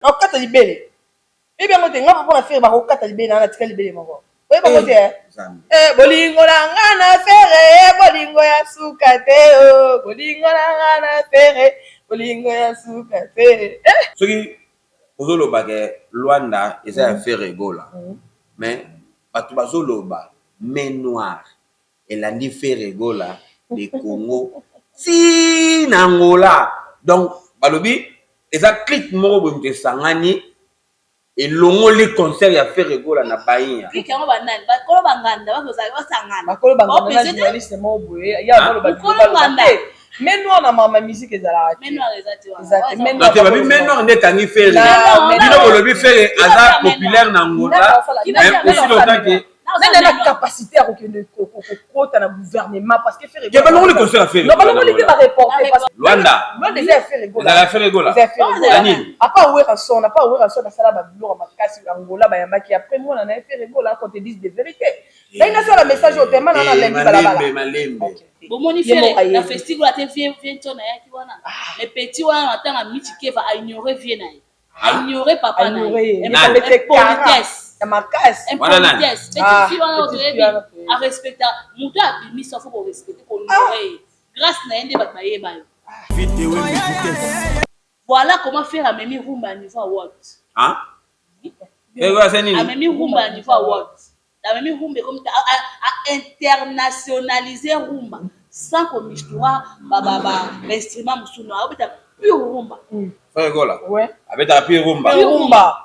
Nakokata libele. Oyebi yango te, nga papa na Ferre bakokata libele na nga natika libele moko. Oyebi yango te eh? Eh, bolingo na nga na Ferre, eh, bolingo ya suka te oh. Bolingo na nga na Ferre, bolingo ya suka te. Eh. Soki ozoloba ke Luanda eza ya Ferre Gola, mais batu bazoloba main noire elandi Ferre Gola de Congo ti na Angola donc balobi eza clique moko boye moto esangani elongoli concert ya Ferre Gola na Bahia. Clique yango ba nani? Bakolo ba nganda bakozala basangana. Bakolo ba nganda na journaliste moko boye ya baloba Mukolo nganda. Main noire na mama musique ezalaka te. Main noire eza te wana. Eza te. Main noire. Te babi main noire nde ekangi Ferre. Bino bolobi Ferre aza populaire na Angola mais aussi longtemps que Nani na capacité ya kokende kokota na gouvernement parce que Ferre Gola. Balongoli concert ya Ferre. Non balongoli te ba reporter parce que Luanda. Luanda eza ya Ferre Gola. Ezala ya Ferre Gola. Eza ya Ferre Gola. Ya nini? À part Werrason, à part Werrason asala ba biloko makasi Angola bayambaki après mwana na ye Ferre Gola qu'on te dise des vérités. Ngai nasala message oyo tellement na na lundi balabala. Malembe. Bomoni Ferre na festival ate vieux vieux Ntona ayaki wana. Mais petit wana na tanga Michi Keva a ignorer vieux na ye. Ignore papa na ye. Impolitesse. Ya makasi. Impolitesse. Petite fille wana otoyebi a respecta mutu abimisa faut ko respecter ko honorer ye. Grâce na ye nde bato bayeba yo. Voilà comment faire amemi rumba à niveau ya world. Hein? Amemi rumba à niveau ya world. Amemi rumba ekomi a internationaliser rumba sans ko mixtura ba ba ba instrument mosusu no abeta pure rumba. Ferre Gola. Ouais. Abetaka pure rumba. Pure rumba.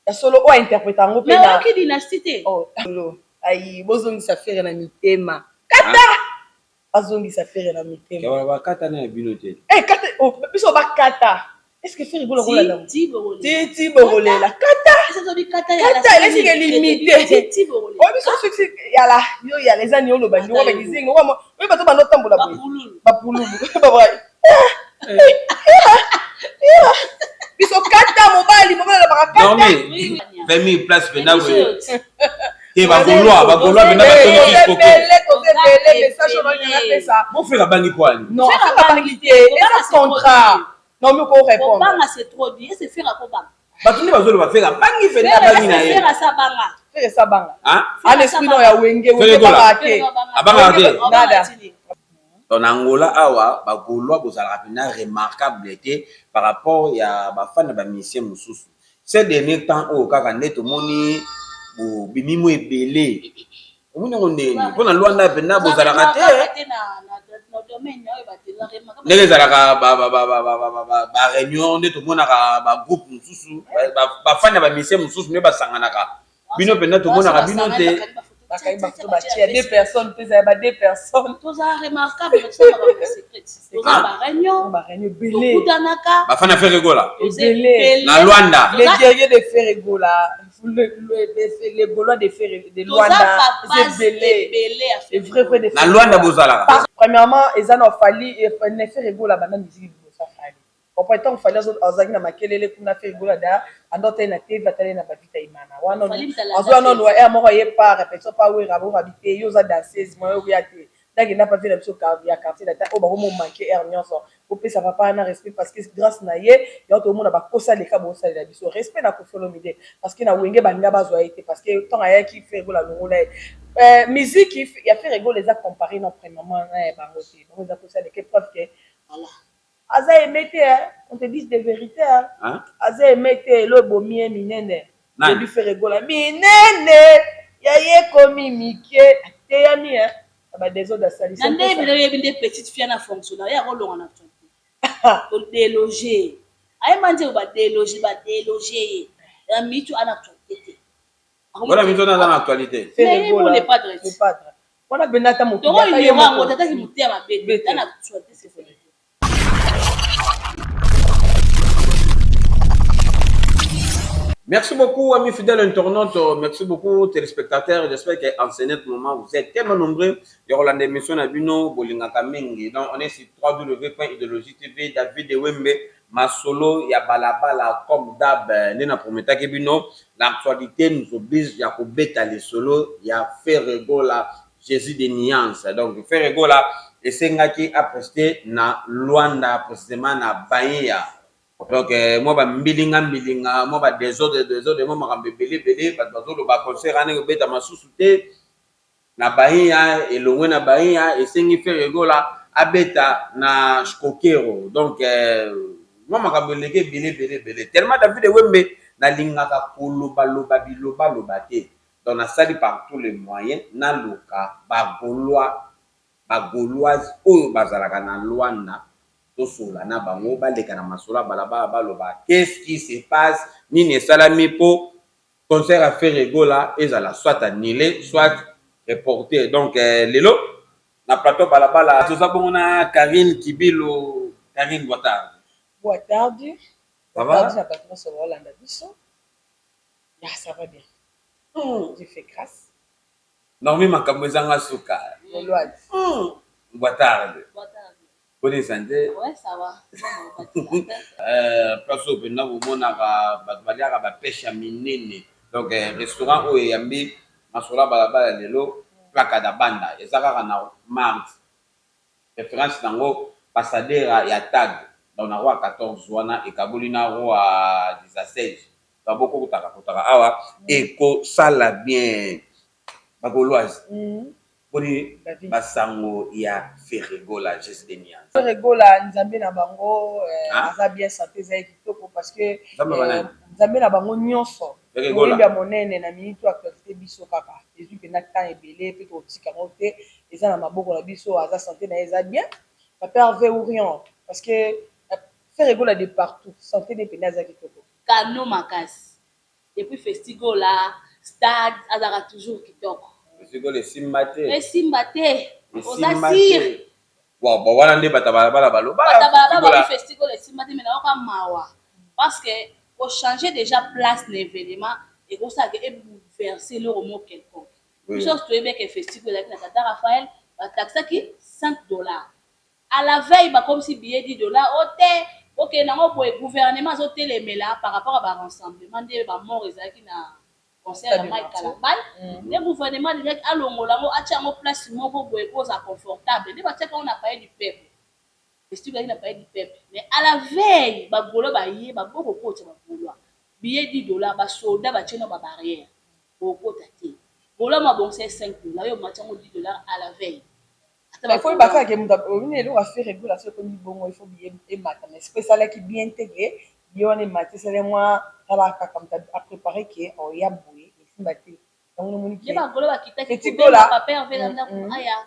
Ya solo oyo interprète yango pe na. Mais dynastie te. Oh. Ayi bozongisa Ferre na mitema. Kata! Bazongisa Ferre na mitema. Ba ba kata na bino te. Eh kata oh, biso ba kata. Est-ce que Ferre Gola kolanda? Ti ti ti bokolela. Kata. Kata elesi ke limite. Ti ti bokolela. Oh biso succès yala yo yala eza ni oloba ni wa bakizinga wa oyo bato bando tambola boye. Ba pululu. Ba ba. Biso kata mobali mobali alobaka kata. Non mais 20 000 places penda boye. Te ba gaulois, ba gaulois penda ba toni fils koko. Toza ebele message oyo nalingi napesa. Bo Ferre abangi po ani? Non, Ferre abangi te. Eza contrat. Naomi oko répondre. Kobanga c'est trop dit. Est-ce Ferre akobanga? Bato nde bazoloba Ferre abangi penda abangi na ye. Ferre asa banga. Ferre asa banga. Hein? An esprit non ya wenge wenge banga te. Abangaka te. Nada. Donc na Angola awa ba gaulois bozalaka pena remarquable te par rapport ya ba fan ya ba musiciens mosusu. Ces derniers temps oyo kaka nde tomoni bo bimi mua ebele. Omoni yango ndenge nini? Pona Luanda pena bozalaka te. Ndenge ezalaka ba reunion nde tomonaka ba groupe mosusu ba fan ya ba musiciens mosusu nde basanganaka. Bino pena tomonaka bino te. Bakangi ba photo batie ya deux personnes pe ezala ba deux personnes. Tozala remarquable tosalaka ba secret. Toza ba réunion. Ba réunion ebele. Tokutanaka. Ba fan ya Ferre Gola. Ebele. Na Luanda. Les guerriers de Ferre Gola. Les Gaulois de Ferre de Luanda. Toza ebele. Les vrais vrais de Na Luanda bozalaka. Premièrement eza na Fally na Ferre Gola banda musique liboso ya Fally. Comprendre tango Fally azalaki na makelele kuna Ferre Gola da anda otali na TV atali na ba Vita Imana wana azwa nanu heure moko aye pa repetition pa Werra Werra abi te yo oza danseuse moyen oya te nde akenda pa vieux na biso ya quartier latin oyo bakomi ko manquer heure nionso bopesa papa wana respect parce que grace na ye yango tokomona ba kosa leka bosalela biso respect na Koffi Olomide parce que na Wenge balinga bazwa ye te parce que tango ayaki Ferre Gola alongola ye musique ya Ferre Gola eza comparer na premièrement na ya bango te bango eza kosa leka preuve que Aza aime te hein, on te dise des verites hein. Hein? Aza aime te elo ebomi ye minene. Nani? Oyebi Ferre Gola minene ya ye ekomi mike ateyami hein na ba desordre asali. Na nde bino yebi nde petite fille na fonctionnaire ye akolonga na actualité. Ko deloger. Ayemba nzembo ba deloger ba deloger ye. Ya mitu ana actualité te. Wana mitu wana aza na actualité. Ferre Gola le padre. Le padre. Wana benda ata mokili. Toko ignore yango tata ki motema mabe te. Na actualité c'est vrai. Merci beaucoup, amis fidèles internautes. Merci beaucoup, téléspectateurs. J'espère qu'en ce net moment, vous êtes tellement nombreux. Il y aura l'émission na bino, Bolingaka Mingi. Donc, on est sur www.idéologie TV, David Wembe, Masolo, ya balabala, comme d'hab. Nde na prometaki bino, l'actualité nous oblige ya kobeta les solos, ya Ferre Gola, Jesus de nuance. Donc, Ferre Gola, esengaki a prester na Luanda, précisément na Bahia. Donc mwa bambilinga mbilinga, mwa badésordre désordre, mwa makambo ebele ebele. Bato bazoloba concert wana ekobeta masusu te na Bahia, elongwe na Bahia, esengi Ferre Gola abeta na Shkokero. Donc mwa makambo eleki ebele ebele ebele tellement. David Wembe, nalingaka kolobaloba bilobaloba te, donc nasali par tous les moyens naluka Bagaulois, Bagauloise oyo bazalaka na Lwanda, tosola na bango, baleka na masolo ya balabala, baloba qu'est-ce qui se passe, nini esalami mpo concert ya Ferre Gola ezala soit annulé, soit reporté. Donc lelo na plateau balabala toza bongo na Karine Kibilo. Karine, boa tarde. Boa tarde. Ça va? Na bato nyonso baolanda biso ya, ça va bien. Dieu fait grâce. Normi, makambo ezanga suka. Gauloise. Boa tarde. Boa tarde. Boni santé? Ouais, ça va. Place oyo mpenza bomonaka bato baliaka bapêche ya minene, donc restaurant oyo eyambi masolo ya balabala lelo, Plaka da Banda, eza kaka na Mart, référence nango Passadera ya tag, donc na roi 14 wana ekaboli na roi 16. Donc bokokutaka kutaka awa, ekosala bien. Bagauloise, mponi basango ya Ferre Gola, Jésus de nuances? Ferre Gola, Nzambe na bango, aza bien, santé eza ye kitoko, parce que Nzambe na bango nyonso, moyembi ya monene na minute actualité biso kaka ezwi mpenza temps ebele mpe tokotika yango te, eza na maboko na biso. Aza, santé na ye eza bien, papa Hervé Ourion, parce que Ferre Gola de partout, santé ne mpenza aza kitoko. Kano makasi depuis Festigola, stade azalaka toujours kitoko. Festigola esimba te. Esimba te, oza sûr? Bon, wana nde bato balabala baloba. Bato balabala babi Festigola esimba te, mais nayoka mawa parce que kochanger déjà place na événement ekosalaka ebouleverse eloko moko quelconque. Biso nyonso toyebi eke festival ezalaki na Tata Raphaël, bataxaki 5 $. À la veille bakomisi billet 10 $. O te, okende yango boye, gouvernement azotelemela par rapport à barassemblement nde bamort ezalaki na concert ya Mike Kalambay. Nde gouvernement alingaki alongola yango, atia yango place moko boye po ozala confortable. Nde batiaki yango na Palais du Peuple. Festival ezalaki na Palais du Peuple, mais à la veille Bagaulois baye baboko kota, Bagaulois billet 10 $, basoldat batie no babarrière, bokota te. Gaulois mabongisa ye 5 $, oyo mati yango 10 $ à la veille. Il faut yeba kaka moto omini eloko ya Ferre Gola, soki ekomi bongo, il faut billet emata. Mais soki esalaki bien te ke billet wana emati, esali mwa tala kaka moto apréparé ke oya boye, esimba te. Yango nomoni. Nde Bagaulois bakitaki kobenga papa Herve na ndako aya,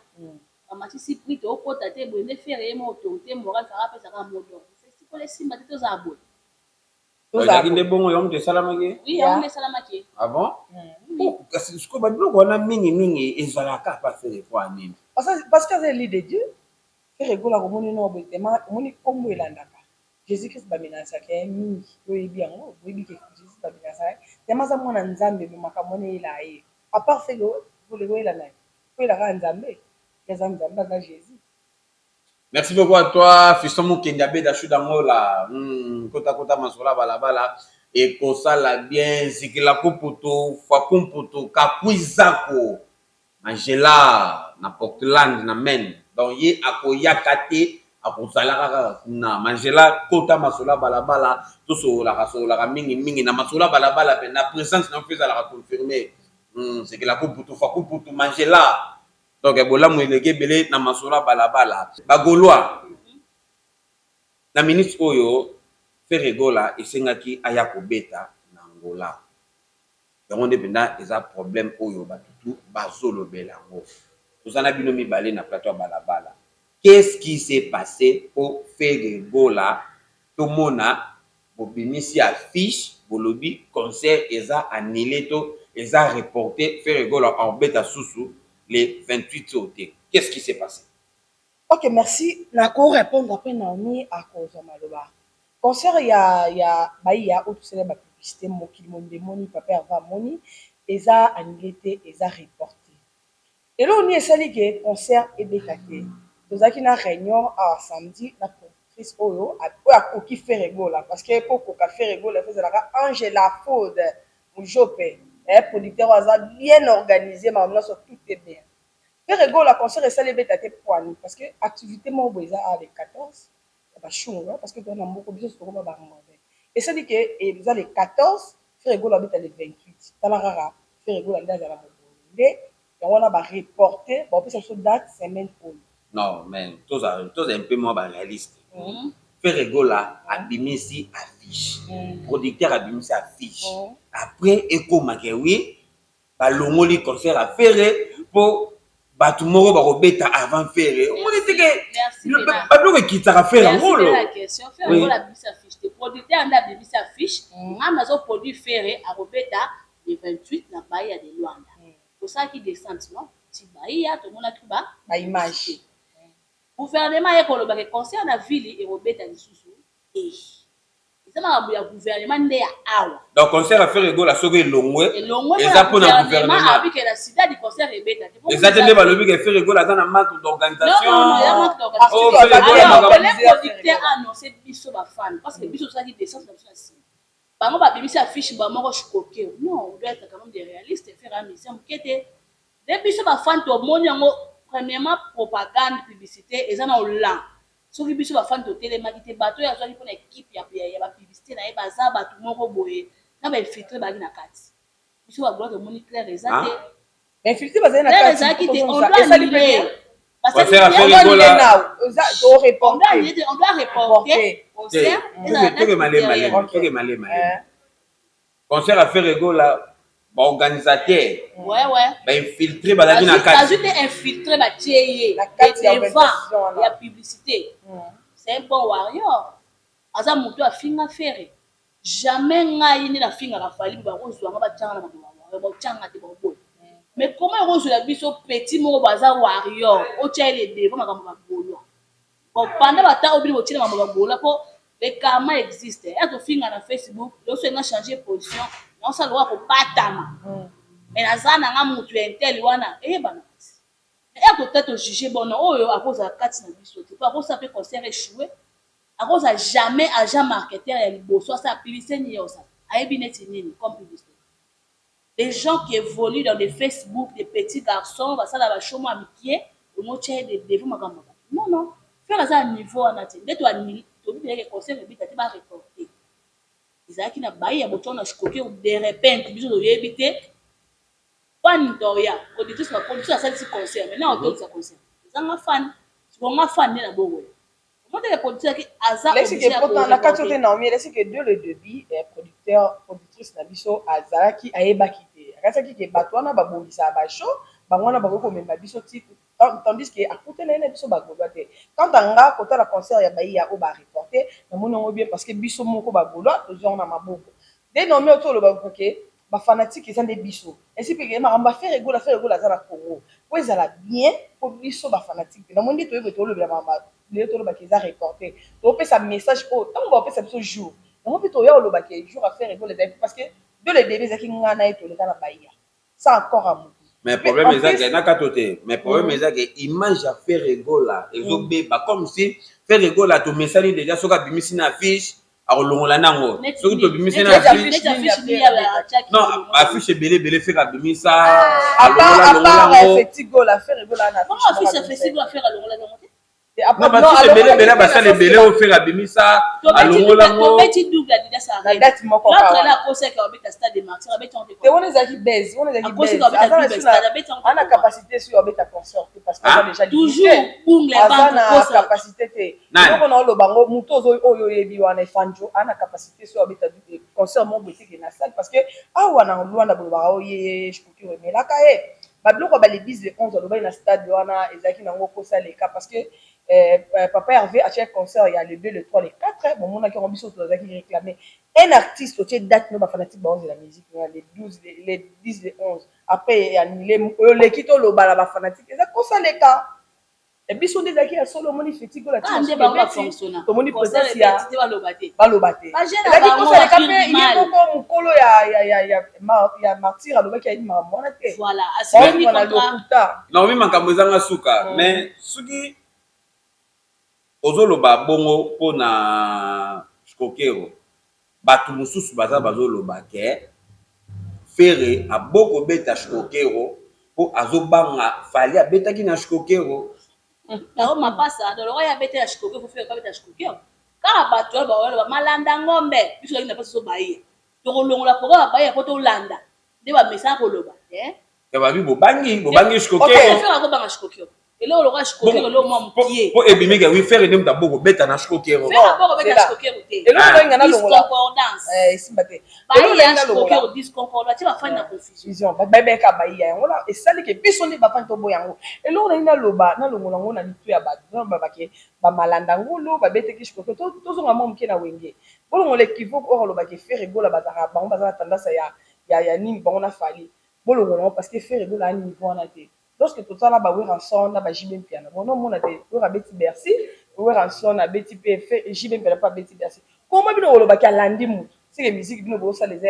bamatisi prix, tookota te. Boye nde Ferre ye mo autorité morale faka apesaka mot d'ordre: festival esimba te, tozala boye. Ezalaki nde bongo, yango moto esalamaki. Oui, yango nde esalamaki. Ah bon? Kasi sikoyo babiloko wana mingimingi ezalaka pa Ferre po ya nini? Parce que aza élu de Dieu. Ferre Gola, komoni no boye tema, omoni nkombo elandaka Jésus Christ, bamenasaka ye mingi. Oyebi yango, boyebi ke Jésus bamenasaka ye tema, aza mwana Nzambe. Bo makambo wana eyela ye, à part Ferre Gola, oyela na ye, oyela kaka Nzambe, aza Nzambe, aza Jésus. Merci beaucoup à toi, Fiston Mukendi Abeda Shudangola. Kota kota masola balabala. Ekosala bien. Zikila kuputu, fakumputu, kakwizako. Angela na Portland na Maine. Donc ye akoyaka te, akozalaka kaka kuna. Mangela, kota masola balabala, tosololaka sololaka mingi mingi na masola balabala pe na présence na mpe ezalaka confirmé. Zikila kuputu, fakumputu, Mangela. Donc bolamu eleki ebele na masolo ya balabala. Bagaulois, na minute oyo Ferre Gola esengaki aya kobeta na Angola, yango nde mpenza eza problème oyo bato tu bazolobela yango. Toza na bino mibale na plateau ya balabala. Qu'est-ce qui s'est passé po Ferre Gola tomona bobimisi affiche, bolobi concert eza annulé to eza reporté, Ferre Gola aobeta susu le 28 oyo te? Qu'est-ce qui s'est passé? Ok, merci. Nakorépondre, après Naomi akozwa maloba. Concert ya Bahia oyo tosala bapublicité, mokili mombe emoni, papa Herve amoni, eza annulé te, eza reporté. Eloko nini esali ke concert ebeta te? Tozalaki na réunion awa samedi na productrice oyo akoki Ferre Gola, parce que po koka Ferre Gola fo ezalaka Angela Ford Mujope, producteur oyo aza bien organisé, makambo nyonso tout est bien. Ferre Gola, concert esali ebeta te poani parce que activité moko boye eza awa le 14. Ya bashungu, parce que toza na mboka biso, tokoma bangolais. Esali ke eza le 14, Ferre Gola abeta le 28. Tala kaka, Ferre Gola nde azala mobulu, nde yango wana bareporte, baopesa biso date semaine oyo. Non, mais toza un peu mwa baréaliste. Ferre Gola abimisi affiche, producteur abimisi affiche, après ekomake wi balongoli concert ya Ferre mpo bato moko bakobeta avant Ferre. Omoni teke babiloko ekitaka Ferre ngolo. Ferre Gola abimisi affiche te, producteur nde abimisi affiche. Nga nazoproduire, Ferre akobeta le 28 na Baia de Luanda. Tosalaki descente, no ti Baia, tomonaki ba baimage. Gouvernement ye kolobaka concert na ville ekobeta lisusu te, eza makambo ya gouvernement nde ya awa. Donc concert ya Ferre Gola soki elongwe, elongwe eza mpona gouvernement. Abikela sida di concert ebeta te. Eza te nde balobi ke Ferre Gola aza na manque d'organisation. Producteur annonce biso bafan, parce que biso tosalaki descente na biso na nsima, bango babimisi affiche bamoko shikoke. Non, on doit être quand même des réalistes. Ferre ya musicien moke te, nde biso bafan tomoni yango. Premièrement, propagande, publicité eza na olan. Soki biso bafan totelemaki te, bato oyo azwaki mpona équipe ya bapublicité na ye, baza bato moko boye na bainfiltré bazalaki na kati. Biso bagola tomoni clair eza te. Infiltré bazali na kati, ezalaki te. On doit annuler. On doit reporter concert. Toke malema. Concert ya Ferre Gola, baorganisateur bainfiltré bazalaki na kati. Bazwi te infiltré, batie ye devant ya publicité. C'est un bon warrior, aza moto afinga Ferre jamais. Ngai nde nafingaka Fally, bakozwanga batianga na makambo ya warrior, baotianga te, baoboya. Mais comment ekozwela biso petit moko baza warrior, otia ye le devant makambo bagaulois? Bon, pendant bata oyo bino botina makambo bagaulois, mpo le karma existe. Ya tofinga na Facebook, loso enga changer position, naosala lokola kobatama, mais naza nanga motu ya intel wana eyebana. Mais ya kota tojuge bono oyo akozala kati na biso te, mpo akosala mpe concert échoué, akozala jamais agent marketeur ya liboso. Asala publicité nini? Ye osala ayebi neti nini comme publicité? Des gens qui évoluent dans des Facebook, des petits garçons basala bashow mwa mikie, omotia ye devant makambo. Non, non, Ferre aza na niveau wana te. Nde tobibeleke concert ebita te, bareporte. Ezalaki na bayi ya botia na shikoki de repente, biso toyebi te. Fan toya productrice, baproduction asalisi concert. Maintenant otondisa concert ezanga fan, sikonga fan nde na bokoya omoteke producteur aza. Na kati oyo te, Naomi elesi ke dès le début producteur, productrice na biso azalaki, ayebaki te, akasaki ke bato wana babongisaka bashow, bango wana bakoki komema biso ti, tandis ke akutana ye na biso bagaulois te. Quant à nga, kotala concert ya baiya oyo bareporte, namoni yango bien, parce que biso moko bagaulois tozwi yango na maboko. Nde Naomi oyo toloba ke bafanatike eza nde biso esi mpe makambo ya Ferre Gola. Ferre Gola aza na Congo po ezala bien mpo biso bafanatike mpe namoni nde toyebi tolobela makambo. Lelo tolobaki eza reporté, topesa message oyo ntango baopesa biso jour yango mpe toya olobaki jour ya Ferre Gola ezali, parce que dès le début ezalaki nga na ye toleka na baiya sans accord ya motu. Mais problème eza ke na kato te, mais problème eza ke image ya Ferre Gola ezobeba, comme si Ferre Gola tomesani déjà, soki abimisi na affiche akolongola nango, soki tobimisi na affiche. Non, affiche ebele ebele Ferre abimisa, alongola longola yango. Non, baaffiche ebele ebele, basala ebele oyo Ferre abimisa, alongola yango. Date moko te, wana ezalaki base, wana ezalaki base. Ana capacité soki abeta concert te, parce que aza déjà aza na capacité te. Eloko na oloba ngo, motu oyo oyebi wana efanjo ana capacité soki abeta concert moko boye teke na salle, parce que awa na Lwanda bolobaka oyo ye shikoki emelaka ye babiloko ya bale 10 le 11 alobaki na stade wana, ezalaki nango kosaleka, parce que papa Hervé atiaki concert ya le 2, le 3, le 4. Bomonaki yango, biso tozalaki réclamer un artiste otie date no, bafanatique baozela musique wana le 12, le 10, le 11, après annulé. Oyo oleki toloba na bafanatique eza kosaleka. Biso nde ezalaki ya solo. Omoni feti Gola, tomoni présence ya baloba te, ezalaki kosaleka. Mpe ye moko mokolo ya Martyr alobaki ayebi makambo wana te na lokuta. Naomi, makambo ezanga suka. Mais soki ozoloba bongo mpona Shkokero, bato mosusu baza bazoloba ke Ferre abokobeta Shkokero mpo azobanga Fally abetaki na Shkokero. Yango mapasa doloko ya abetela Shkokero, fo Ferre abeta Shkokero. Kaka bato wana baoloba malanda ngombe, biso toyaki na place so baye, tokolongola programme ya baye po tolanda nde bamesana koloba. Ya babi bobangi, bobangi Shikokero. Ferre akobanga Shikokero? Eloko lokola Shikokero, eloko mwa mokie. Po ebimiki wi Ferre nde moto aboko beta na Shikokero. Ferre aboko beta Shikokero te. Eloko oyo nga nalongola disconcordance. Esimba te. Baye Shikokero, disconcordance, batie bafani na confusion. Bayebeka bayiya yango na esali ke biso nde bafani toboya yango. Eloko nalingi naloba, nalongola yango na mitu ya bato, naloba ke bamalanda ngulu babeteki Shikokero. Tozonga mwa moke na Wenge. Bolongola équivoque oyo alobaki Ferre Gola bazalaka, bango baza na tendance ya nini, bango na Fally. Bolongola yango parce que Ferre Gola aya niveau wana te. Lorsque totala ba Werrason na ba JB Mpiana, bon, omona te Wera abeti Bercy, Werrason abeti mpe, JB Mpiana mpe abeti Bercy. Comment bino bolobaki alandi mutu? Seke musique bino bosala eza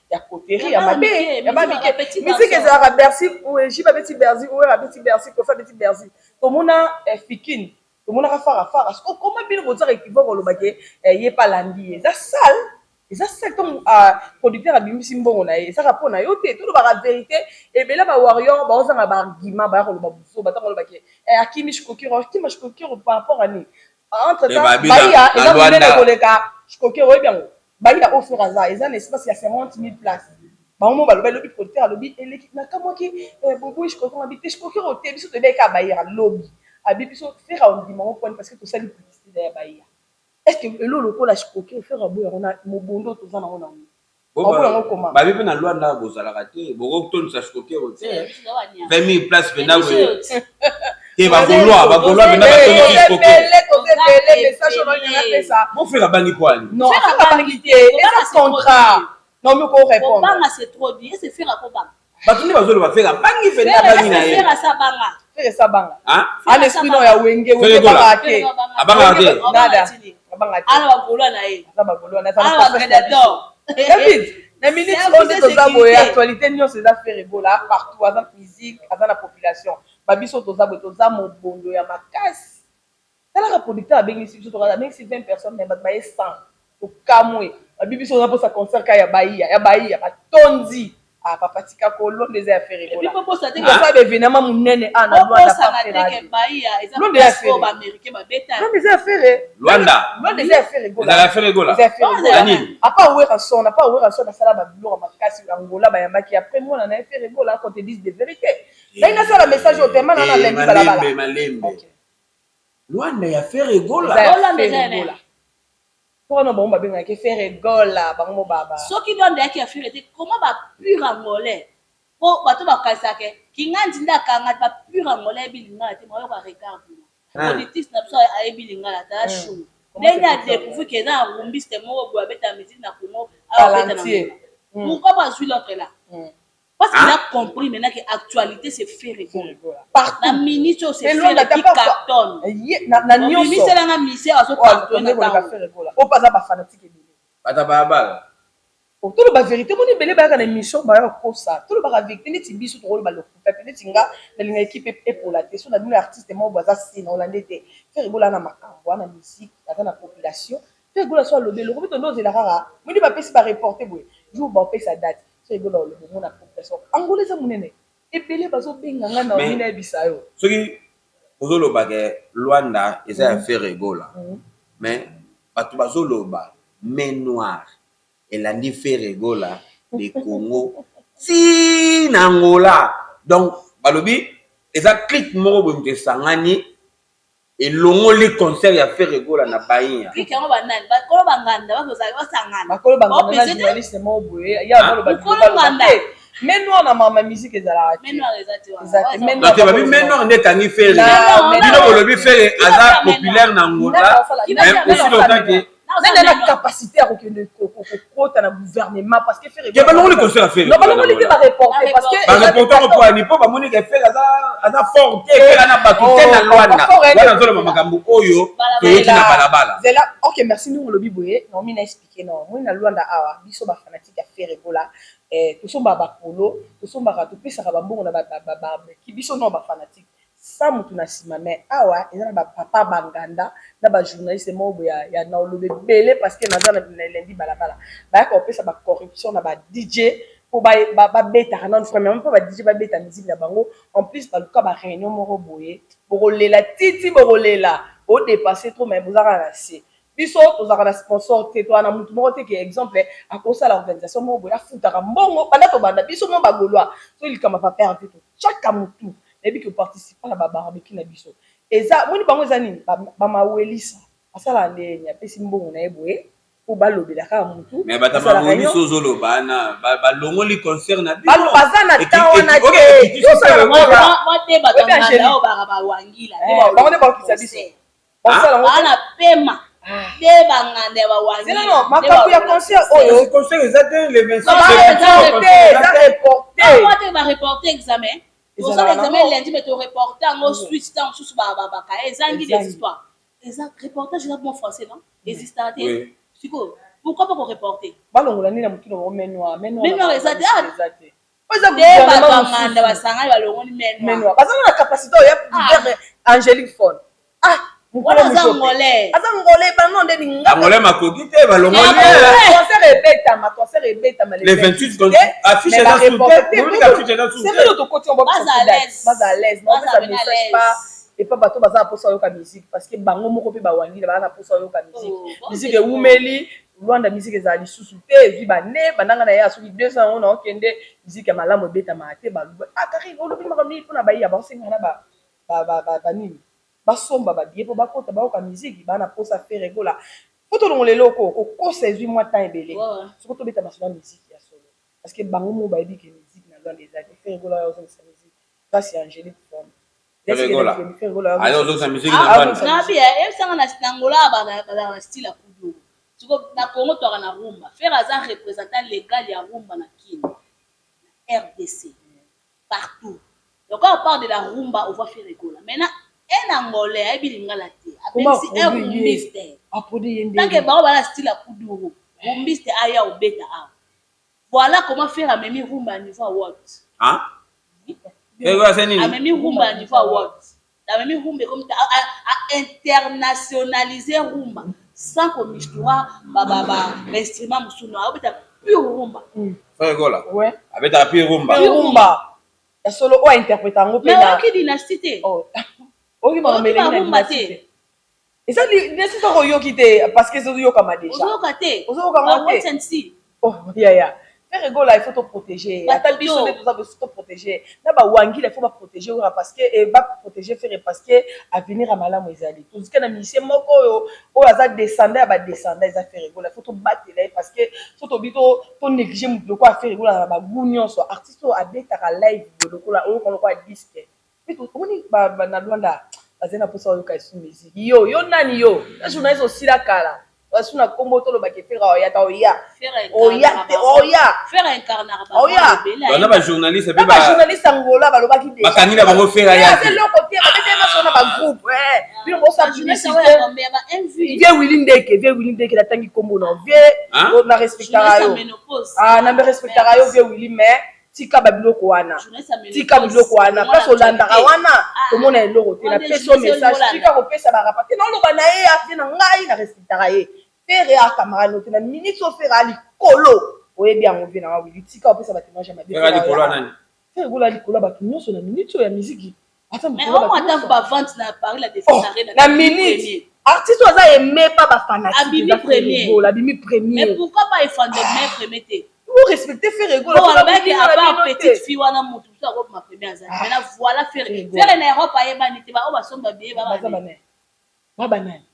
ya coterie ya mabe ya bamike. Musique ezalaka Bercy, JB abeti Bercy, Wera abeti Bercy, Kofi abeti Bercy. Tomona Fikine, tomonaka Fara Fara. Comment bino bozaka équivoque olobaki ye mpe alandi ye? Eza sale, eza sale. Ntongo producteur abimisi mbongo na ye, ezaka mpo na yo te. Tolobaka vérité. Ebele ba warrior baozanga ba argument, baya koloba buzoba. Ntango olobaki akimi Shikokero, akima Shikokero par rapport à nini? Entre temps baiya eza monene koleka Shikokero, oyebi yango. Baiya oyo Ferre aza, eza na espace ya 50 000 place. Bango mo baloba elobi, producteur alobi eleki nakamwaki boboyi Shikokero. Abi te, Shikokero te, biso toyebi kaka baiya. Lobi abi biso Ferre ondima ngo poni parce que tosali publicité ya baiya. Est ce que eloko lokola Shikokero, Ferre aboyi yango na mobondo toza nango na yango koma? Babi mpe na Lwanda bozalaka te, bokotonisa Shikokero te, 20 000 place mpena boye te. Bagaulois, bagaulois mpena batonisi Shikokero. Toza ebele. Message oyo nalinga napesa. Bo Ferre abangi po ani? Non, Ferre abangi te, eza contrat. Naomi, ko répondre. Kobanga, c'est trop dit. Ese Ferre akobanga? Bato nde bazoloba Ferre abangi mpena, abangi na ye. Ferre asabanga. Ferre esabanga ana esprit no ya Wenge. Wenge bangaka te. Abangaka te. Nada, abangaka te. Ana bagaulois na ye. Aza bagaulois na Ana bagladiator. David, na minute oyo nde toza boye, actualité nyonso eza Ferre Gola partout. Aza musique, aza na population. Babiso toza boye, toza mobondo ya makasi. Talaka, producteur abengisi biso, tokaza abengisi 20 personnes, mais bato baye 100. Tokamwe, babi biso oza mposa concert ka ya baiya, ya baiya batondi. Ah papa, tika kolonda, eza ya Ferre Gola. Osala ba événement monene a na Lwanda. Lwanda eza ya Ferre. Lwanda. Lwanda eza ya Ferre Gola. Ezala ya Ferre Gola. Eza ya Ferre Gola. Apa Werrason, apa Werrason asala babiloko makasi. Angola bayambaki après mwana na ye Ferre Gola. Qu'on te dise de vérité, ngai nasala message oyo tema na lendi balabala. Malembe. Lwanda ya Ferre Gola? Gola mpona bango babengaki Ferre Gola, bango mo baba. Soki Lwanda yaki ya Ferre te, comment bapur angolais, po bato bakanisaka kingandi nde akanga bapur angolais, ayebi lingala te, mayoka regard kuna. Politique na biso, ayebi lingala te, ashunga ndenge adécouvrir ke eza na rumbiste moko boye abeta musique na Congo, abeta na Angola. Pourquoi bazwi l'autre là? Parce qu'il a compris maintenant que actualité, c'est Ferre Gola. Partout. La minute oyo, c'est Ferre qui cartonne. Na nyonso. Obimiselanga mise azo cartonne. Ferre Gola. Oyo aza ba fanatique ebele. Bata balabala. Toloba vérité, moni ebele bayaka na émission, baya kokosa. Tolobaka vérité. Neti biso tokoloba lokuta te. Neti nga nalinga équipe epola te. So na bino artiste moko boye aza se na olande te. Ferre Gola na makambo wana, musique, aza na population. Ferre Gola so alobi eloko, mpe tondo ozela kaka moni bapesi bareporte boye, jour baopesa date, Ferre Gola olobi, omona population Angola eza monene, ebele bazobenga nga na omi nayebisa yo. Soki ozoloba ke Lwanda eza ya Ferre Gola, mais bato bazoloba main noire elandi Ferre Gola de Congo ti na Angola. Donc balobi eza clique moko boye, moto esangani, elongoli concert ya Ferre Gola na Baiya. Clique yango banani? Bakolo banganda bakozala basangana. Bakolo banganda na journaliste moko boye ya baloba. Mokolo nganda. Main noire na mama musique ezalaka te. Main noire eza te wana. Eza te. Main Donc babi main noire nde ekangi Ferre. Bino bolobi Ferre aza populaire na Angola, mais aussi longtemps que nani na capacité ya kokende kokota na gouvernement, parce que Ferre Ke balongoli concert ya Ferre. Non, balongoli te, bareporte parce que Bareporte ngo po ani? Mpo bamoni ke Ferre aza fort te, Ferre ana bato te na Lwanda. Wana azoloba makambo oyo toyoki na balabala. Zela, ok, merci. Ndenge olobi boye, naomi na expliquer. No moi na Lwanda awa, biso bafanatique ya Ferre Gola, tosombaka bapolo, tosombaka, topesaka bambongo na barbecue. Biso no bafanatique sa motu na nsima, mais awa eza na bapapa banganda na bajournaliste moko boye ya na oloba ebele, parce que naza na elendi balabala, bayaka kopesa bacorruption na ba DJ mpo babetaka nano premièrement, mpo ba DJ babeta musique na bango. En plus baluka baréunion moko boye, bokolela titi, bokolela, bodépasse trop, mais boza kaka na se. Biso tozalaka na sponsor te, toza na mutu moko te ke exemple akosala organisation moko boye, afutaka mbongo. Banda tobanda, biso mo bagaulois, soki likambo ya papa Herve, totyaka motu nayebi ke oparticipa na babarbecue na biso. Eza moni bango, eza nini, bamawelisa asalaka ndeni, apesi mbongo na ye boye mpo balobela kaka mutu. Mais bato mawelisa ozoloba na balongoli concert na bino. Baza na temps wana te. Te, bato ya oyo baka bawangila. Bango nde bakokisa biso. Bana pema nde banganda ya bawangila. Makambo ya concert oyo. Concert eza te le 26. Eza reporté. Te, bareporte examen, tosala examen lundi, mais toreporte yango suite. Ntango mosusu bakaye ezangi des histoires, eza reportage, eza bon français non, existaka te. Sikoyo pourquoi pas koreporte? Balongola nini na motu na bango? Main noire. Main noire eza te. Nde bato ya nganda basangani, balongoli main noire. Baza na capacité oyo ya Angélique Fone, ah. Wana aza ngolais. Aza ngolais, bano nde ningaka. Angolais makoki te, balongoli. Concert ebetama, concert ebetama. Le 28, affiche eza sur te, affiche eza sur te. Tokoti, baza à l'aise, naopesa message pa epa bato baza na mposa oyoka musique, parce que bango moko mpe bawangila, baza na mposa oyoka musique. Musique ewumeli Lwanda, musique ezala lisusu te, ezwi bane bandanga na ye. Soki 200 yango na okende, musique ya malamu ebetamaka te. Baloba: "Ah Karine, olobi makambo nini?" Mpona bayiya baosengana banini, basomba babillets mpo bakota bayoka musique. Baa na mposa Ferre Gola. Fo tolongola eloko kokosa, ezwi mwa temps ebele. Soki tobeta masolo ya musique ya solo, parce que bango moko bayebi ke musique na Lwanda eza te. Ferre Gola oyo ozongisa musique grâce ya Angélique Fone. Nabi eyebisanga na Angola bazalaka na style ya kuduro. Siko na Congo twaka na rumba. Ferre aza représentant légal ya rumba na Kini, na RDC, partout. Donc quand on parle de la rumba, on voit Ferre Gola. Maintenant un Angolais ayebi lingala te, abengisi un rumbiste, tant que bango bana style ya kuduro, rumbiste aya obeta awa. Voilà comment Ferre amemi rumba ya niveau award. Amemi rumba ya niveau award, amemi rumba ekomi a internationaliser rumba sans komistura bainstrument mosusu. No, aobeta pure rumba. Ferre Gola abetaka pure rumba. Rumba ya solo oyo ainterprète yango mpe. Mais oyoki Dynastie te? Oyoki barumba te. Eza dynastie, soko oyoki te, parce que ezoyokama déjà. Ozoyoka te. Ozoyoka ngo te. Oh yaya, Ferre Gola, il faut toprotéger. Ata biso nde toza, biso toprotéger na bawangila, il faut baprotéger oyo, parce que baprotéger Ferre, parce que avenir ya malamu ezali. Tozika na musicien moko oyo oyo aza descendant ya badescendant, eza Ferre Gola. Il faut tobatela ye, parce que so tobi tonéglige motu lokola Ferre Gola na bagoût nyonso, artiste oyo abetaka live boye lokola oyoka lokola disque. Omoni, na Lwanda bazali na mposa oyoka esu musique. Yo, yo nani? Yo na journaliste osila kala, basu na nkombo tolobaka Ferre oya ta oya oya te oya. Oya. Bana bajournaliste. Na bajournaliste Angola balobaki. Bakangi na bango Ferre aya te. Eloko te, babete maso na bagroupe bino bosa publicité. Vieux Willi Ndeke, vieux Willi Ndeke, natangi nkombo na vieux, na respectaka yo, na respectaka yo, vieux Willi, mais tika babiloko wana, tika biloko wana. Place olandaka wana, tomona eloko te. Napesi yo message, tika kopesa barapa te. Naoloba na ye afe na ngai, na respectaka ye. Ferre acamarade no te. Na minute oyo Ferre alikolo, oyebi yango, vie nanga Wili, tika kopesa batémoignage ya mabe. Ferre Gola likolo ya bato nyonso na minute oyo ya miziki. Na minute, artiste oyo aza aimé pa bafanatiques. Abimi premier. Abimi premier. Mais pourquoi pas efandre premier te? Pour respecter Ferre Gola. Alobaki à part petite fille wana, motu mosusu akobima premier azali. Maintenant voilà Ferre. Ferre na Europe ayebani te, baoyo basomba billet. Babanani?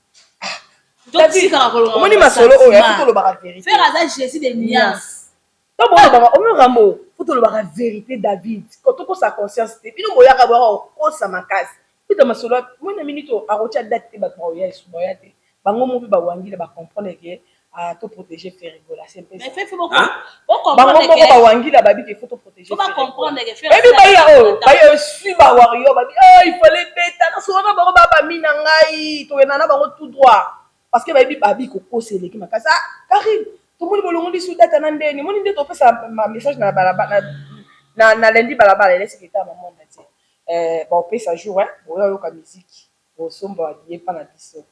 Omoni masolo oyo, faut tolobaka vérité. Ferre aza Jésus de nuance. To bolobaka omi Rambo, faut tolobaka vérité. David, tokosa conscience te. Bino boyaka, boyaka kokosa makasi. Pita masolo mona minute oyo akotia date te, bato baoya esu baoya te. Bango mo mpe bawangila, bacomprendre ke toprotéger Ferre Gola. Bango moko bawangila babi ke faut toprotéger. Bayebi, baya oyo baya esui bawario, babi il fallait beta nasolo na bango, babami na ngai, tokenda na bango tout droit, parce que bayebi babi kokosa eleki makasi. Ah Karine, tomoni bolongoli su data na ndeni, moni nde topesa message na na lundi balabala elesika eta mamonda te. Baopesa jour boya oyoka musique, bosomba babillets mpa na biso.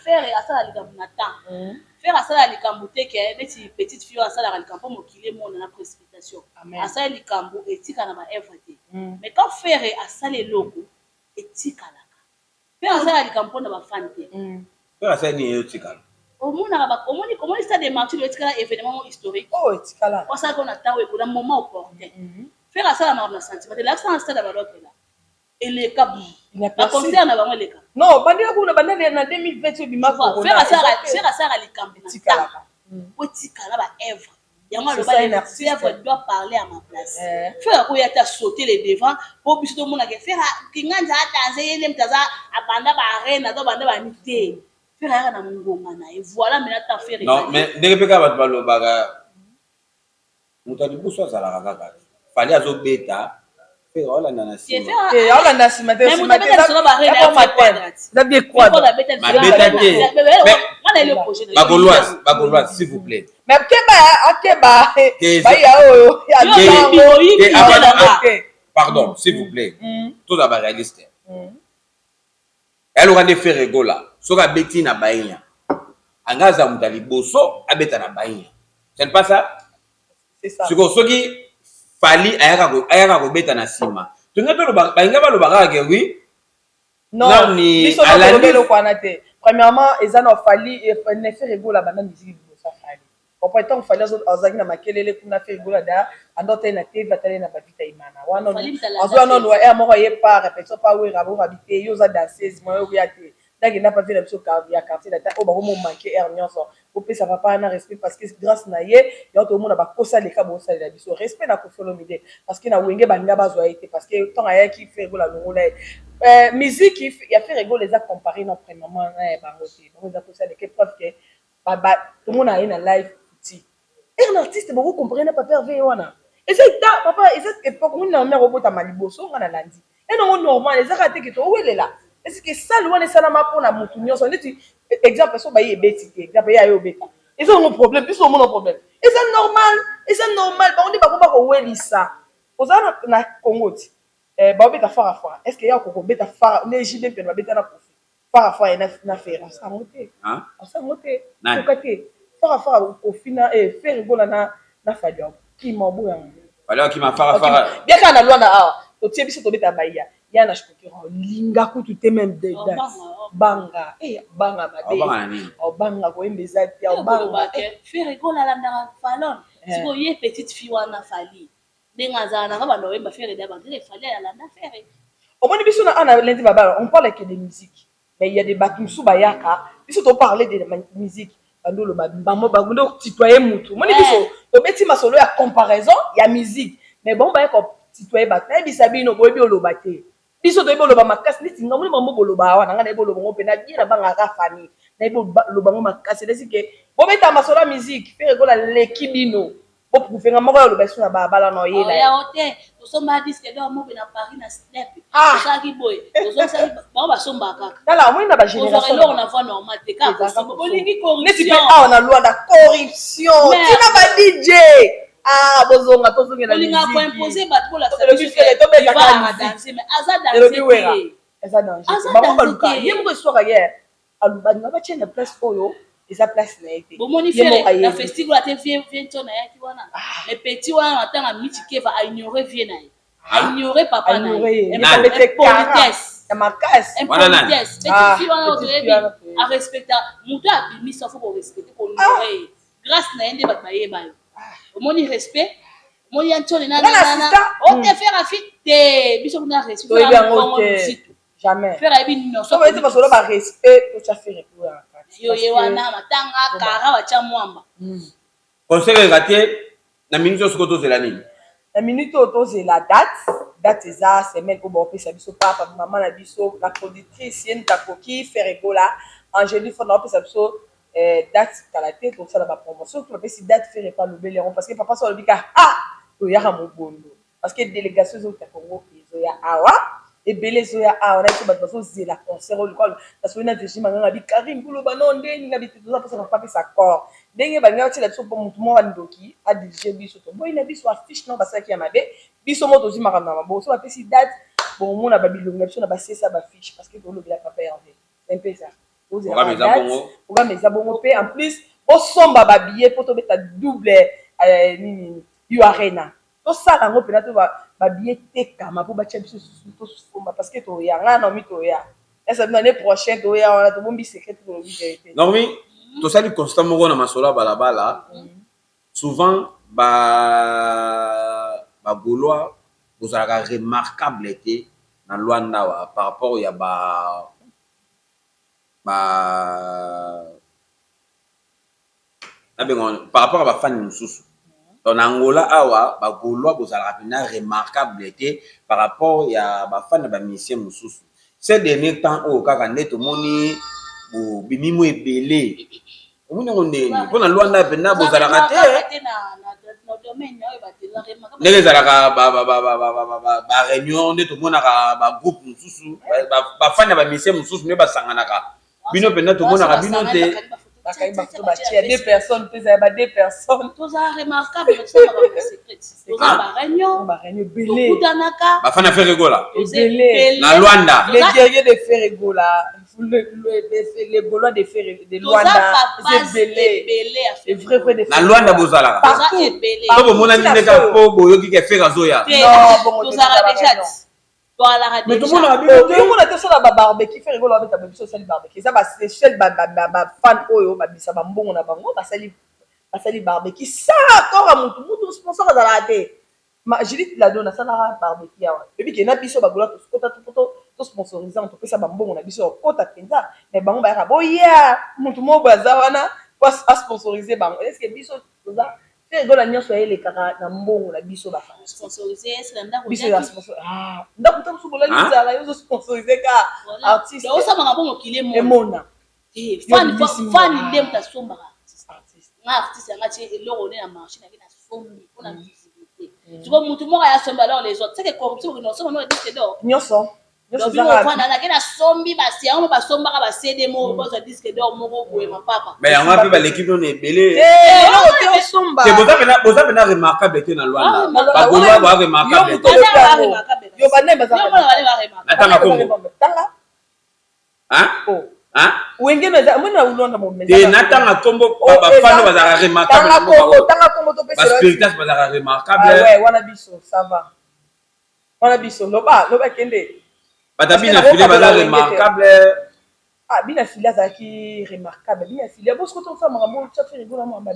Ferre asala likambo na temps. Ferre asala likambo te ke neti petite fille oyo asalaka likambo mpo mokili emona na précipitation. Asali likambo, etika na baœuvre te. Mais quand Ferre asali eloko, etikalaka. Ferre asala likambo mpona bafan te. Ferre asala nini eyotikala? Omonaka, omoni, omoni Stade des Martyrs etikala, événement moko historique. Oyo etikala. Osalaki na ntango ekola, moment opportun. Ferre asala makambo na sentiment te. Lakisa na stade ya balokela eleka, baconcert na bango eleka. Non, bandela kuna, bandela na 2020 ebima. Ferre asalaka likambo na ntango po etikala baœuvre yango. Aloba: "L'œuvre doit parler à ma place." Ferre akoya te asauter le devant po biso tomonaka Ferre kinganza adanse, ye nde moto aza abanda baarène, aza banda bani te. Ferre ayaka na ngonga na ye. Voilà, maintenant ta Ferre. Non, mais ndenge mpe kaka bato balobaka, moto ya liboso azalaka kaka. Fally azobeta, Ferre aolanda na nsima. Aolanda nsima te. Eza bien. Mabeta te. Bagauloise, bagauloise, s'il vous plaît. Mais keba, akeba baya oyo. Pardon, s'il vous plaît, toza baréaliste. Eloka nde Ferre Gola, soki abeti na bainya, anga aza moto ya liboso abeta na bainya, ce n'est pas ça? Sikoyo soki Fally ayaka kobeta na nsima, tonge toloba, balinga baloba kaka ke oui. Non, biso toloba eloko wana te. Premièrement, eza na Fally ne Ferre Gola banda musique liboso ya Fally. Comprend? Ntango Fally azalaki na makelele kuna, Ferre Gola da anda otali na TV, atali na bavita imana wana, azwa nano aire moko, aye pa répétition pa Wera, borabi te, yo oza danseuse, moyo okoya te. Ndakenda pa vie na biso ya quartier data oyo bakomo manke aire nyonso. Bopesa papa wana respect, parce que grâce na ye yango tomona bakosa leka. Bosalela biso respect na Koffi Olomide, parce que na Wenge balinga bazwa ye te, parce que ntango ayaki, Ferre Gola alongola ye. Musique ya Ferre Gola eza comparé na premièrement na ya bango te. Bango eza kosa leka, preuve ke tomona ye na live ti un artiste bokocompare na papa Herve wana. Eza eta papa, eza époque moni na mare obotama liboso nga na landi enongo normal. Eza kaka te ke towelela esike sale wana esalama mpona motu nyonso. Neti exemple, so baye ebeti te, exemple ye aye obeta, eza yango problème? Biso omona problème, eza normal, eza normal. Bango nde bakoma kowelisa. Oza na Congo ti baobeta fara fara, est ce que ya kokobeta fara nde JB mpe babeta na Koffi fara fara ye na Ferre? Asango te, asango te, oka te fara fara Koffi na Ferre Gola na Fally kima oboyango. Fally akima fara fara. Bien, kaka na Lwanda awa totie biso tobeta baiya ya na shpokera, olinga kutu te, même de date banga, banga mabe, obanga koyemba eza te, obanga. Ferre Gola alandaka Falon. Sikoyo ye petite fille wana Fally, ndenge azala nanga banda oyemba Ferre da bandele, Fally alanda Ferre. Omoni, biso na ana lundi babala, on parle que de musique, mais il y a des bato mosusu bayaka, biso toparle de musique, bando oloba bango bando tutoyer mutu. Omoni, biso tobeti masolo ya comparaison ya musique, mais bango bayaka tutoyer bato. Nayebisa bino, boyebi oloba te. Biso toyebi oloba makasi neti nga. Moni bango boloba awa na ngai, nayebi oloba ngo mpena bien. Na bangaka famille, nayebi oloba ngo makasi. Nesi ke bobeta masolo ya musique, Ferre Gola leki bino, boprouve nga moko ya oloba esu na balabala na oyela. Yango te, tosomba disque d'or mobe na Paris na Snep, tosalaki boye, tozongisaki bango, basombaka kaka. Tala, omoni na bagénération eloko na voie normale te, kaka kosomba bolingi. Neti mpe awa na Lwanda, corruption tina ba DJ. Ah, bozonga, tozongela. Olingaka koimpose bato bolakisa. Biso mais aza danger te. Eza danger. Bango baluka ye moko eswaka ye, balinga batia na place oyo eza place na ye te. Bomoni Ferre na festival ate vie vie nto nayaki wana, mais petit wana na ntanga Michikeva aignore vie na ye, aignore papa na ye. Impolitesse. Ya makasi. Impolitesse. Petit fille wana otoyebi, arespecta moto abimisa, faut korespecte, kohonore ye. Grâce na ye nde bato bayeba yo. Omoni respect, omoni ya ntole nanana ote Ferre afi te, biso kuna respect. Toyebi yango te, jamais. Ferre ayebi nyonso. So basolo ba respect, totya Ferre kuna. Yo ye wana matanga kara batya mwamba. Conseil eza te na minute oyo. Sikoyo tozela nini? Na minute oyo tozela date. Date eza semaine oyo baopesa biso. Papa, mama na biso, la productrice, ye moto akoki Ferre Gola, Angélique Fona, aopesa biso date kala te. Tosala bapromotion to bapesi date, Ferre epa alobeli yango, parce que papa so alobi ka, ah, toyaka mobondo, parce que délégation ezouta Congo, ezoya awa ebele, ezoya awa na biso. Bato bazozela concert oyo lokola nasoki na Virginie Manganga bi Karim koloba no ndenge nga bi te. Toza mposa papa apesa accord ndenge balingi batiela biso, mpo motu moko andoki adirige biso. Toboyi na biso affiche nao basalaki ya mabe. Biso mo tozwi makambo na maboko. So bapesi date, bomona babilongi na biso na basesa bafiche, parce que tolobela papa Hervé, c'est un peu ça. Programme eza bongo. Mpe en plus, bosomba babillet mpo tobeta double nini yo arena. Tosala yango mpena to babillet tekama mpo batia biso susu tosomba, parce que toya, ngai na Naomi toya. Esa bino année prochaine toya wana, tobombi secret, tolobi vérité. Normi, tosali constat moko na masolo ya balabala. Souvent Bagaulois bozalaka remarquable te na Lwanda awa par rapport ya ba nabenga, par rapport ya bafani mosusu. Donc na Angola awa, Bagaulois bozalaka mpenza remarquable te par rapport ya bafani ya bamusicien mosusu. Ces dernier temps oyo kaka nde tomoni bobimi mo ebele. Omoni yango ndeni mpo na Lwanda mpenza bozalaka te ndenge ezalaka baréunion, nde tomonaka bagroupe mosusu, bafani ya bamusicien mosusu nde basanganaka. Bino mpenza tomonaka bino te. Bakangi bafoto, batia deux personnes mpe ezala ba deux personnes. Toza remarquable, tosalaka secret, toza baréunion. Baréunion ebele. Tokutanaka. Bafani ya Ferre Gola. Ebele. Na Lwanda. Les guerriers de Ferre Gola, les Gaulois de Ferre de Luanda, ebele, les vrais vrais de Na Lwanda bozalaka. Partout. To bomonani nde kaka mpo boyoki ke Ferre azoya? Tozalaka déjà, toalaka. Mais tomonaka bino te. Omona te, osala babarbecue, Ferre Gola babeta biso, osali barbecue, eza basechelle, bafan oyo babisa bambongo na bango, basali barbecue sans accord ya mutu. Mutu sponsor azalaka te. Judith Lado nasalaka barbecue awa, oyebi ke na biso bagola tokota tosponsorize yango, topesa bambongo na biso ya kokota mpenza. Mais bango bayaka boya, mutu moko boye aza wana po asponsorize bango. Est ce que biso toza Ferre Gola nyonso ayelekaka na mbongo na biso bafan biso ya sponsor? Ndako ta mosusu bolali nzala, yo ozosponsorize ka artiste. Osamaka bo mokili. Emona. Fani nde moto asombaka artiste. Nga artiste yanga tie eloko nde na marché, nake nasombi mpona visibilité. Siko mutu moko aya sombi, alors les autres, c'est que corruption, okende osomba no disque d'or. Nyonso. Bino ovanda, nake nasombi basi yango, basombaka ba CD moko, bazwa disque d'or moko boye, mapapa. Mais yango mpe baleki bino na ebele. Eloko te osomba. Te, boza mpenza remarquable te na Lwanda. Bagaulois boza remarquable te. Yo banani baza? Natanga Kongo. Tanga. Wenge moni na Lwanda. Te, natanga nkombo bafano bazalaka remarquable. Tanga kombo, tanga kombo topesa. Baspiritas bazalaka remarquable. Wana biso, ça va, wana biso. Loba, loba, kende. Bato bina file baza remarquable. Ah, bina file azalaki remarquable. Bina file bosiko tosala makambo tia Ferre Gola, makambo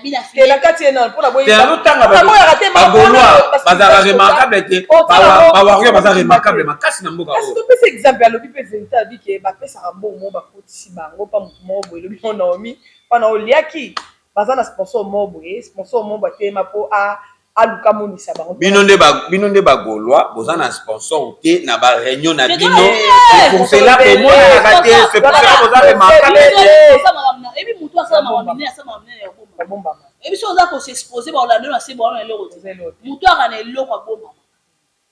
bina file na kati ye nano mpona. Te, azotanga Bagaulois bazalaka remarquable te. Bawarrior baza remarquable makasi na mboka. Kasi topesa exemple, alobi mpe vérité, alobi ke bapesaka mbongo moko, bakotisi bango mpa motu moko boye. Elobi mo Naomi mpana oliaki, baza na sponsor moko boye, sponsor moko batelema mpo aluka monisa bango. Bino nde Bagaulois boza na sponsor te na baréunion na bino. C'est pour cela bomonanaka te, c'est pour cela boza remarquable te. Ebi mutu asala makambo minene, asala makambo minene ya kobombama. Ebi soki oza kos'expose, baolanda oyo na se bawana eloko te. Mutu aka na eloko abombama,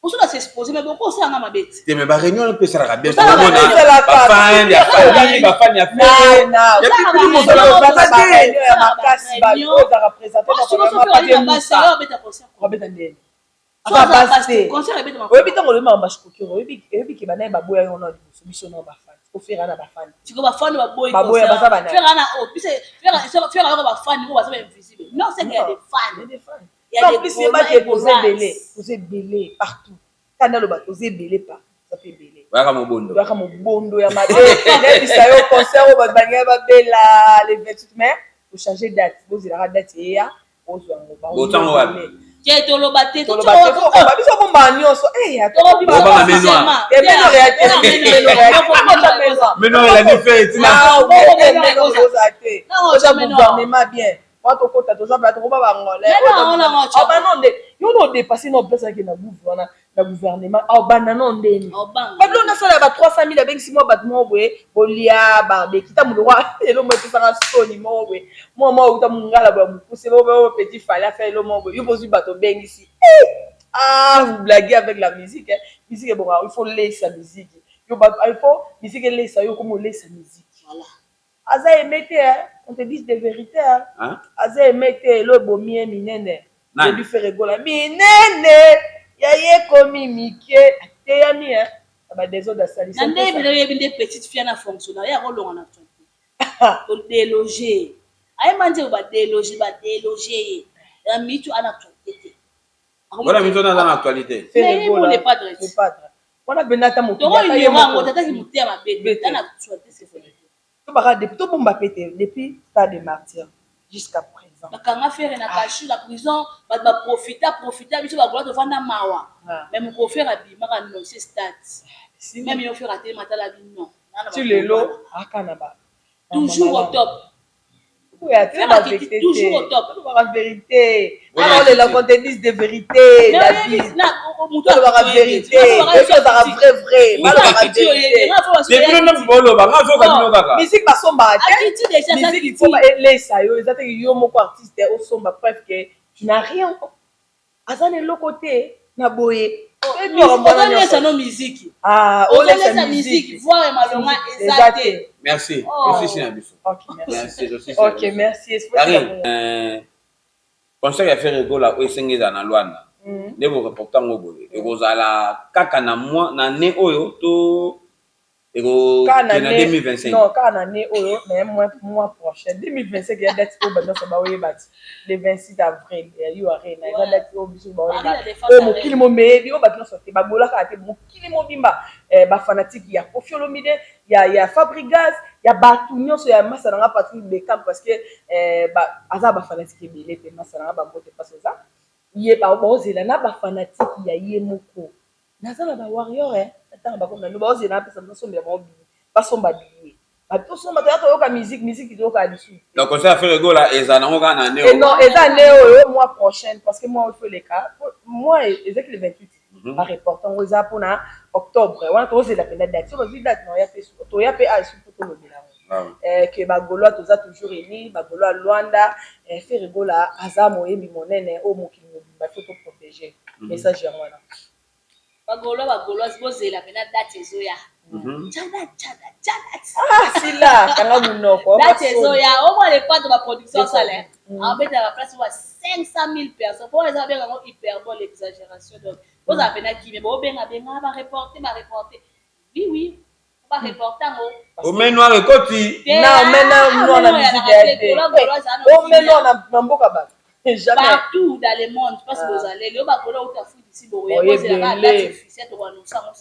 mosu na s'expose, mais boko osalanga mabe te. Te, mais baréunion mpe esalaka bien, omona bafan ya famille, bafan ya Ferre, bino bozalaka te. Makasi ozalaka présente. Babeta ndeni aza basi te. Oyebi ntango olobi makambo bashikokiro, oyebi ke banaye baboya yango na liboso, biso na bafani ofera na bafani. Siko bafani baboyi. Baboya, baza banaye. Ferre na oh puis Ferre ayoko bafani oyo baza bainvisible. Non, c'est qu'il y a des fans. Des fans. En plus yebaki toza ebele, toza ebele partout. Kanda aloba toza ebele partout, toza mpe ebele. Oyaka mobondo. Oyaka mobondo ya mabe. Nayebisa yo, concert oyo bato balingai babela le 28 mai, tochange date, bozelaka date eya, ozwa yango. Botango wapi? Te, toloba te. Toloba te, biso bombaka nyonso. Bobanga menoir elandi fe etina. Te, oza gouvernement bien wa, tokota, toza baya, tokoba bangolais abana nde yo na odépasser na opesaki na gouve wana na gouvernement, aobanda no ndeni babilo nasala ya ba 300 000, abengisi mwa bato moko boye, bolia barbecue. Ta moloko elo moko epesaka soni moko boye, mwa moko auta mongala boye, mokuse moko, petit Fally asala elo moko boye. Yo bozwi bato obengisi, ah, vous blaguez avec la musique, hein. Musique ebonga, il faut lesa musique. Yo il faut musique elesa yo, komi olesa musique. Voilà. Aza aimé te, hein. On te dit des vérités, hein. Hein? Aza aimé te, elo ebomi ye minene. Ebi Ferre Gola minene ya ye komi mike, ateyami, hein, na badésordre asalisi. Na nde bino oyebi nde petite fille na fonctionnaire ye akolonga na actualité, todéloge ayeba nzembo, badéloge, badéloge ye ya mitu ana actualité te. Voilà, mitu ana aza na actualité. Le padre. Le padre. Wana mpenza ata mokili ata ye moko tataki motema mabe te na actualité, c'est vrai. Tobaka depuis, tobomba pe te, depuis Stade de Martyr jusqu'à présent. Bakanga Ferre na cachot na prison, bato baprofita profita, biso bagola tovanda mawa. Mais mokolo Ferre abimaka, annonce stade, même yo Ferre atelema, tala bino. Ti lelo aka na ba Toujours au top. Toujours au top. Tolobaka vérité wana, olela qu'on te dise de vérité. David, tolobaka vérité, esi ozalaka vrai vrai, balobaka vérité. Bino nde boloba, nga azoka bino kaka. Musique basombaka te. Musique, il faut elesa yo, eza te yo moko artiste osomba. Preuve que tu n'as rien, aza na eloko te na boye. Ozolesa no musique, ozolesa musique, voire malonga eza te. Merci, osisi na biso. Merci. Ok, merci. Karine, concert ya Ferre Gola oyo esengi ezala na Lwanda nde boreporte yango boye, ekozala kaka na mois na année oyo to ekokende na 2025? Non, kaka na année oyo, mais mois prochain 2025 ya date oyo banyonso baoyeba ti le 26 avril ya U Arena. Eza date oyo biso baoyeba, oyo mokili momeyebi, oyo bato nyonso te bagolaka te, mokili mobimba, bafanatike ya Koffi Olomide, ya Fabregas, ya bato nyonso, ya masa nanga Patrick Bekam, parce que aza bafanatike ebele te. Masa nanga bambote, mpasi oza ye, baozela na bafanatike ya ye moko. Naza na bawarrior ntango bakomi na baozela, napesa, basombela bango billet, basomba billet, tosomba, toya toyoka musique. Musique toyoka lisusu. Donc concert ya Ferre Gola eza nango kaka na année? Non, eza année oyo, mois prochaine, parce que mois oyo faut eleka, mois ezaki le 28, bareporte yango, eza mpona octobre wana. Tozela mpenza date. So bazwi date na oya mpe, toya mpe asu mpo tolobela yango ke Bagaulois toza toujours uni. Bagaulois Lwanda, Ferre Gola aza moyembi monene oyo mokili mobimba faut toprotéger. Message yango wana. Bagaulois, Bagauloise, bozela mpena date ezoya. Tchada tchada tchada. Ah, sila kanga munoko. Date ezoya, omwa le padre baproduction asala, abetaka baplace wa 500 000 personnes po eza babenga yango hyperbole, exagération. Donc bozala mpena kimia, bobenga benga, bareporte bareporte, oui oui, bareporte yango. Ome noir ekoti. Na ome noir na musique ya te, ome noir na mboka bato. Jamais. Partout dans le monde, parce que bozaleli oyo bakola uta Afrique d'ici, bokoya, bozelaka date officielle, tokoannonce yango.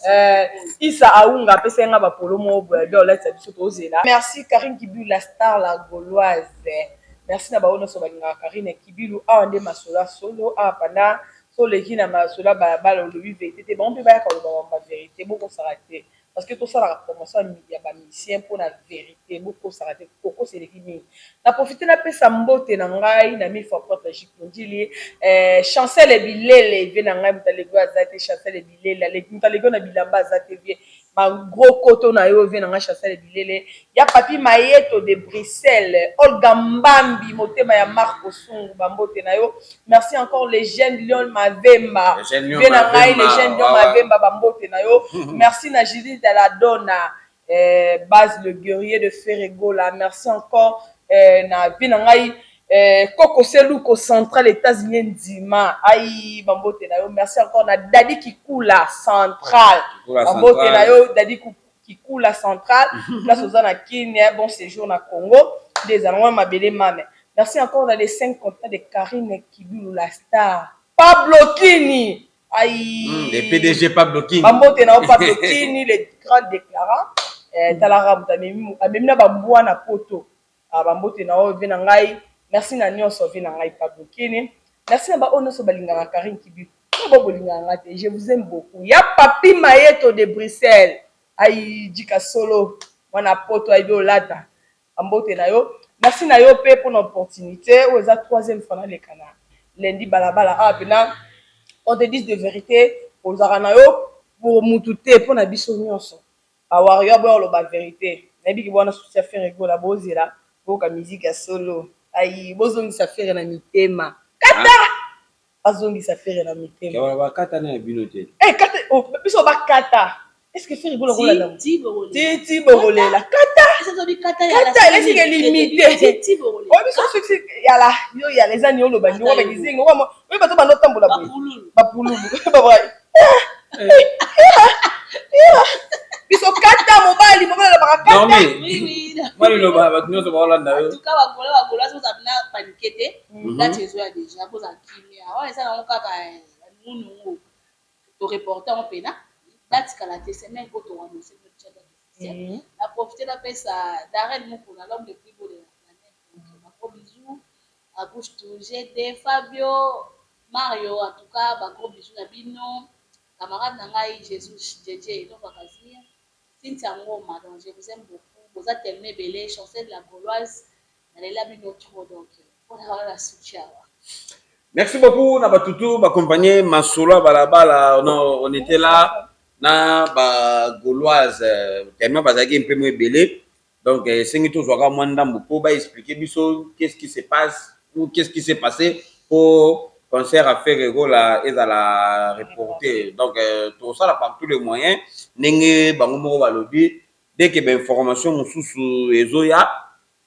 Isa Aunga apesa nga bapolo moko boye, abi olatisa biso, tozela. Merci Karine Kibilu, la star, la Gauloise. Merci na bango nyonso balingaka Karine Kibilu. Awa nde masolo ya solo awa, panda so oleki na masolo ya balabala, olobi vérité te, bango mpe bayaka koloba ba vérité. Bokosaka te, parce que tosalaka promotion ya bamusicien mpona vérité. Bokosaka te, kokosa eleki mingi. Na profite napesa mbote na ngai na mille fois propre Jike Ndili, Chancel Bilele, vie na ngai, moto aleki oyo aza te. Chancel Bilele, moto aleki oyo na bilamba aza te. Vie bagros koto na yo, vie na ngai Chancel Bilele, ya Papi Mayeto de Bruxelles, Olga Mbambi, motema ya Marco Sungu, bambote na yo. Merci encore les jeunes Lion Mavemba, vie na ngai les jeunes Lion Mavemba, bambote na yo. Merci na Judith Daladona, Base le guerrier de Ferre Gola. Merci encore na vie na ngai Koko Seluko Central États-Unis, ndima ai, bambote na yo. Merci encore na Dadi Kikula Central, bambote na yo Dadi Kikula Central, place oza na Kine. Bon séjour na Congo nde ezala mabele mame. Merci encore na les cinq continents de Karine Kibilu, la star, Pablo Kini ai. Le PDG Pablo Kini. Bambote na yo Pablo Kini, le grand déclarant. Talaka moto amemi na bambwa na poto. Bambote na oyo, vie na ngai. Merci na nyonso, vie na ngai Pablo Kini. Merci na baoyo nyonso balingaka Karine Kibilu. Oyo bolingaka nga te, je vous aime beaucoup. Ya Papi Mayeto de Bruxelles ai, jika solo mwana poto ayebi olata, bambote na yo. Merci na yo mpe mpona opportunité oyo. Eza troisième fois naleka na lundi balabala awa. Mpena on te dise de vérité, ozalaka na yo pour mutu te, mpona biso nyonso bawarrior boya oloba vérité. Nayebiki bwana susi ya Ferre Gola, bozela boyoka musique ya solo ai, bozongisa Ferre na mitema, kata bazongisa Ferre na mitema. Bakata na ya bino te. Kata biso, bakata. Est ce que Ferre Gola kolanda titi bokolela kata kata esike limite oyo biso soki yala yo yala eza ni oloba ndingo bakizingi oyo bato banda otambola boye bapululu, biso kata mobali, mobali alobaka kata. Mwa liloba, bato nyonso baolanda yo. En tout cas, Bagaulois, Bagauloise, bozala na panique te. Date ezoya déjà, bozala kimia. Wana eza nango kaka nunungu, toreporte yango mpena. Date kala te, semaine po toannonce bino déjà date officielle. Na profite napesa Darel Mukuna, l'homme le plus beau de la planète, donc ba gros bisous à Bouche to GD Fabio Mario. En tout cas, ba gros bisous na bino, camarade na ngai Jesus JJ Nova Kazir, Cynthia Ngoma. Donc je vous aime beaucoup, boza tellement ebele. Chancel de la Gauloise, nalela bino trop. Donc mpona wana na suki awa. Merci beaucoup na batutu baaccompagner masolo ya balabala. Non, on était là na bagauloise, tellement bazalaki mpe mo ebele. Donc esengi tozwaka mwa ndambo mpo baexpliquer biso qu'est-ce qui se passe ou qu'est-ce qui s'est passé po concert ya Ferre Gola ezala reporté. Donc tosala par tous les moyens ndenge bango moko balobi. Dès que bainformation mosusu ezoya,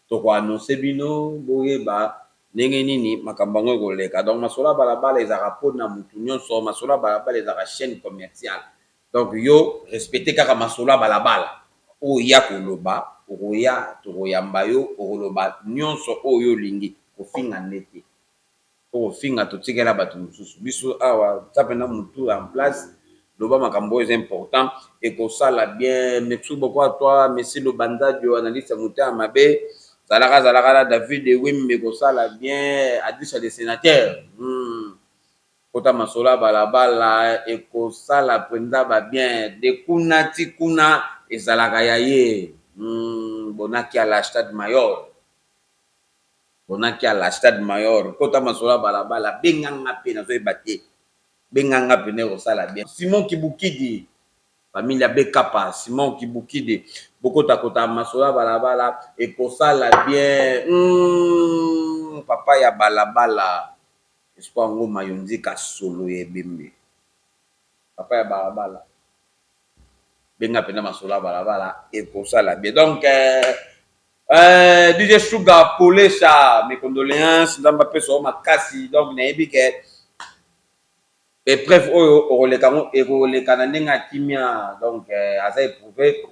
tokoannonce bino, boyeba ndenge nini makambo yango ekoleka. Donc masolo ya balabala ezalaka mpona motu nyonso. Masolo ya balabala ezalaka chaîne commerciale. Donc yo respecte kaka masolo ya balabala. Oyo ya koloba, okoya, tokoyamba yo, okoloba nyonso oyo olingi. Kofinga nde te, po kofinga totikela bato mosusu. Biso awa tia mpena motu en place, loba makambo oyo eza important, ekosala bien. Merci beaucoup à toi, Messi Lobanzadio, analyste ya motema mabe. Zalaka zalaka na David Wembe, kosala bien. Adrisa de sénateur. Kota masolo ya balabala, ekosala mpenza babien. De kuna ti kuna ezalaka ya ye. Bonaki ala stade mayor, bonaki ala stade mayor. Kota masolo ya balabala, benganga mpe nazoyeba te, benganga pene, kosala bien. Simon Kibukidi, familia Bekapa, Simon Kibukidi, bokotakota masolo ya balabala, ekosala bien. Papa ya balabala, Espoir Ngoma, yonzika solo ya ebembe. Papa ya balabala, benga mpena masolo ya balabala, ekosala bien. Donc DJ Sugar Polesa, mes condoléances. Nzambe apesa yo makasi. Donc nayebi ke épreuve oyo okoleka yango, ekoleka na ndenge ya kimia. Donc aza éprouvé,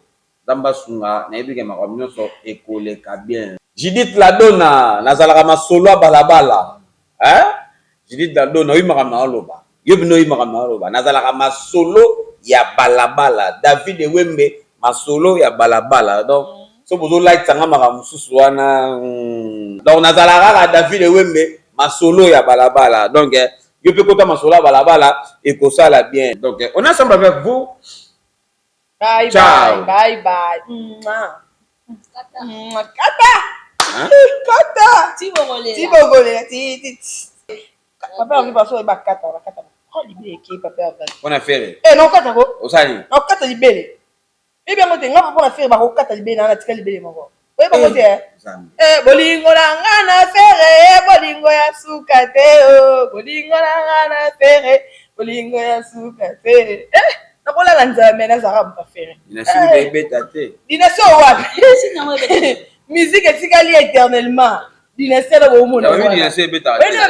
Nzambe asunga. Nayebi ke makambo nyonso ekoleka bien. Judith Ladona, nazalaka masolo ya balabala, hein? Judith Ladona, oyi makambo na oloba, yo bino oyi makambo na oloba. Nazalaka masolo ya balabala, David Ewembe, masolo ya balabala. Donc so bozolakisanga makambo mosusu wana. Donc nazalaka kaka David Ewembe, masolo ya balabala. Donc yo mpe kota masolo ya balabala, ekosala bien. Donc on est ensemble avec vous. Bye. Ciao. Bye bye, bye. Mwah. Kata. Mwah. Kata. Hein? Kata. Ti bokolela. Ti bokolela ti ti ti. Papa yango baso oyeba kata bakata. Oh, libele eke papa ya basi. Mpona Ferre. Eh, nakokata ko. Osali. Nakokata libele. Oyebi yango te, nga mpona Ferre bakokata libele na natika libele moko. Oyeba yango te, eh? Nzambe. Eh, bolingo na nga na Ferre, bolingo ya suka te o. Bolingo na nga na Ferre, bolingo ya suka te. Eh, nakolala nzala me nazalaka moto Ferre. Dynastie ebeta te. Dynastie oyo wapi? Dynastie nango ebeta. Musique etikali éternellement. Dynastie na bomona. Oyebi dynastie ebetaka te.